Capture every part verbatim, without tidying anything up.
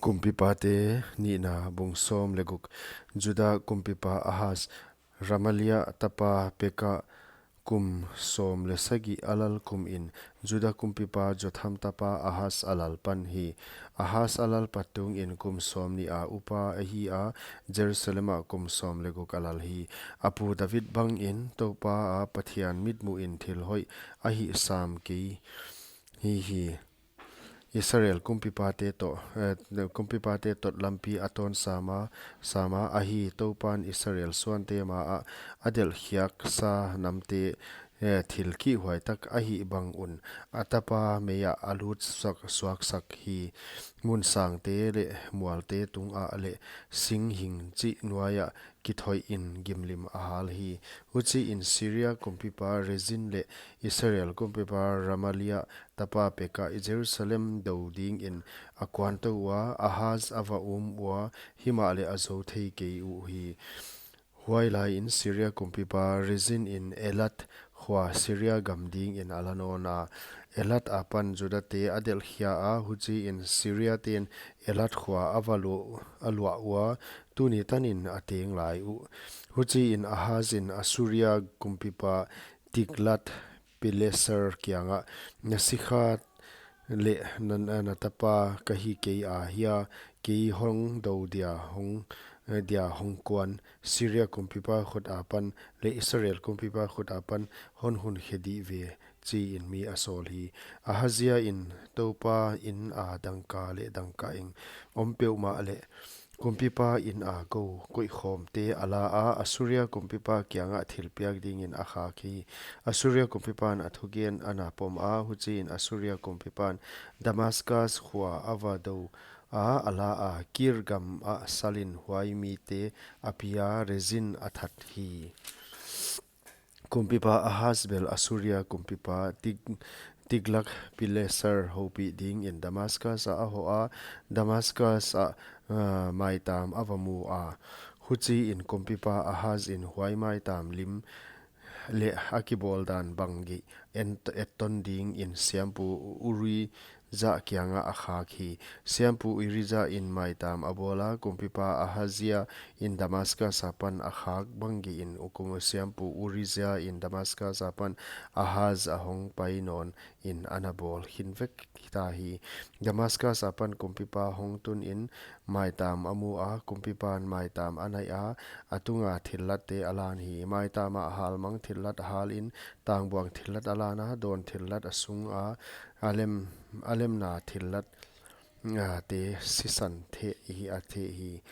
Kumpipate nihna, bung sawm leh guk. Juda kumpipa Ahaz, Ramalia tapa Peka kum sawm leh sagih a lal kumin, Juda kumpipa Jotham tapa Ahaz a lal pan hi. Ahaz a lal pat tungin kum sawmnih a upa ahi a, Jerusalem ah kum sawm leh guk a lal hi. A pu David bangin Toupa a Pathian mitmuhin thil hoih a hih sam kei hi hi. Israel kumpipate toh, eh, kumpipate toh lampi a tawn sam a, sam a, ahi, Toupan Israel suante ma ah a delhkhiaksa namte, eh, thil kihhuai tak a hih bang un a tapa mei ah a lut suak, suaksak hi. Mun sangte leh mualte tungah leh singhing chih nuai ah kithoihin gimlim a hal hi. Huchiin Syria kumpipa Rezin leh Israel kumpipa Ramalia tapa Peka Jerusalem dou dingin a kuantou ua, Ahaz a va um ua, himahleh a zou thei kei uhi. Huailaiin Syria kumpipa Rezin in Elat khua Syria gam dingin a la nawn a. Elat apan Judate a delhkhia a, huchiin Syriaten Elat khua a va luah, a luah ua, tuni tanin a teng lai uh. Huchiin Ahazin Assyria kumpipa Tiglat Pileser kiangah, na sikha leh na, na, na tapa ka hi kei ahia, kei hong dou dia hong, eh, dia hong kuan, Syria kumpipa khut apan leh Israel kumpipa khut apan hon hun khe dih ve, chiin mi a sawl hi. Ahazia in Toupa inn a dangka leh dangka eng om peuhmah leh kumpipa inn a kou koihkhawmte a la a, Assyria kumpipa kiangah thilpiak dingin a khak hi. Assyria kumpipan a thugen a na pom a, huchiin Assyria kumpipan Damascus khua a va dou a, a la a, Kir gam ah salin huai mite a pia, Rezin a that hi. Kumpipa Ahaz bel Assyria kumpipa Tig-, Tiglat Pileser houpih dingin Damascus ah a hoh a, Damascus ah, ah, maitam a va mu a. Huchiin kumpipa Ahazin huai maitam lim leh a kibawl dan bang geih en-, etton dingin siampu Uri- Urijah kiangah a khak hi. Siampu Urijah in maitam a bawl a, kumpipa Ahazia in Damascus apan a khak bang geihin, hukum siampu Urijah in Damascus apan Ahaz a hong pai nawn in ana bawl khin vek ta hi. Damascus apan kumpipa hong tunin maitam a mu a, kumpipan maitam a naih a, a tunga thillatte a lan hi. Maitam ah halmang thillat halin, tangbuang thillat a lan a, dawn thillat a sung a, a lem, a lemna thillat, ah, te sisan theh hi a theh hi.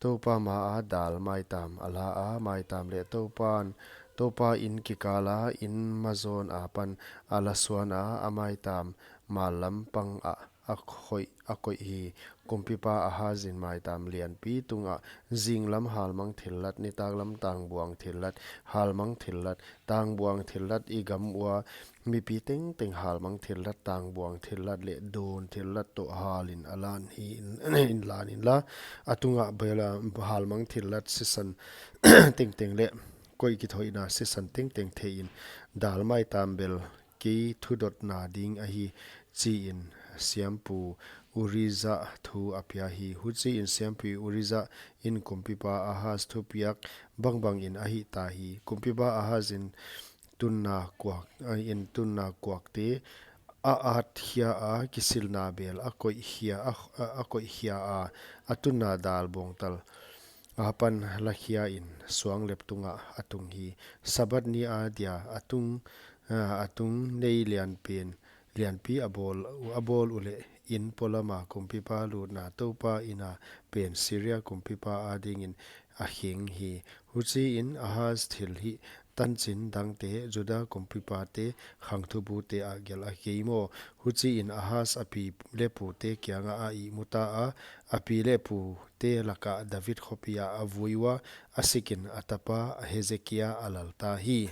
Toupa ma a dal maitam a la a, maitam leh Toupan, Toupa inn kikal a inn mazawn apan a la suan a, a maitam mal lam pang ah a koih, a koih hi. Kumpipa Ahaz in maitam lianpi tungah zinglam halmang thillat, nitaklam tangbuang thillat, halmang thillat, tangbuang thillat i gam ua mipi tengteng halmang thillat, tangbuang thillat leh dawn thillat toh halin a lan hi, in lan inla, a tungah bel a halmang thillat sisan tengteng leh koih kithoihna sisan tengteng theihin, dal maitam bel kei thudotna ding ahi, chiin siampu Urijah thu a pia hi. Huchiin siampu Urijah in kumpipa Ahaz thupiak bangbang in a hih ta hi. Kumpipa Ahaz in tunna kuak, ah, in tunna kuakte a at khia a, kisilna bel a koih khia a, a, a koih khia a, a tunna dal buangtal apan la khia in suanglep tungah a tung hi. Sabbath ni a dia a tung, ah, a tung nei lianpen, lianpi a bawl, a bawl uleh inn polama kumpipa lutna Toupa inn a pen Syria kumpipa adingin a kheng hi. Huchiin Ahaz thilhih tanchin dangte Juda kumpipate khangthupute a gelh a kei maw. Huchiin Ahaz a pi leh pute kiangah a ihmu ta a, a pi leh pute lakah David khopi ah a vui ua, a sikin a tapa Hezekia a lal ta hi.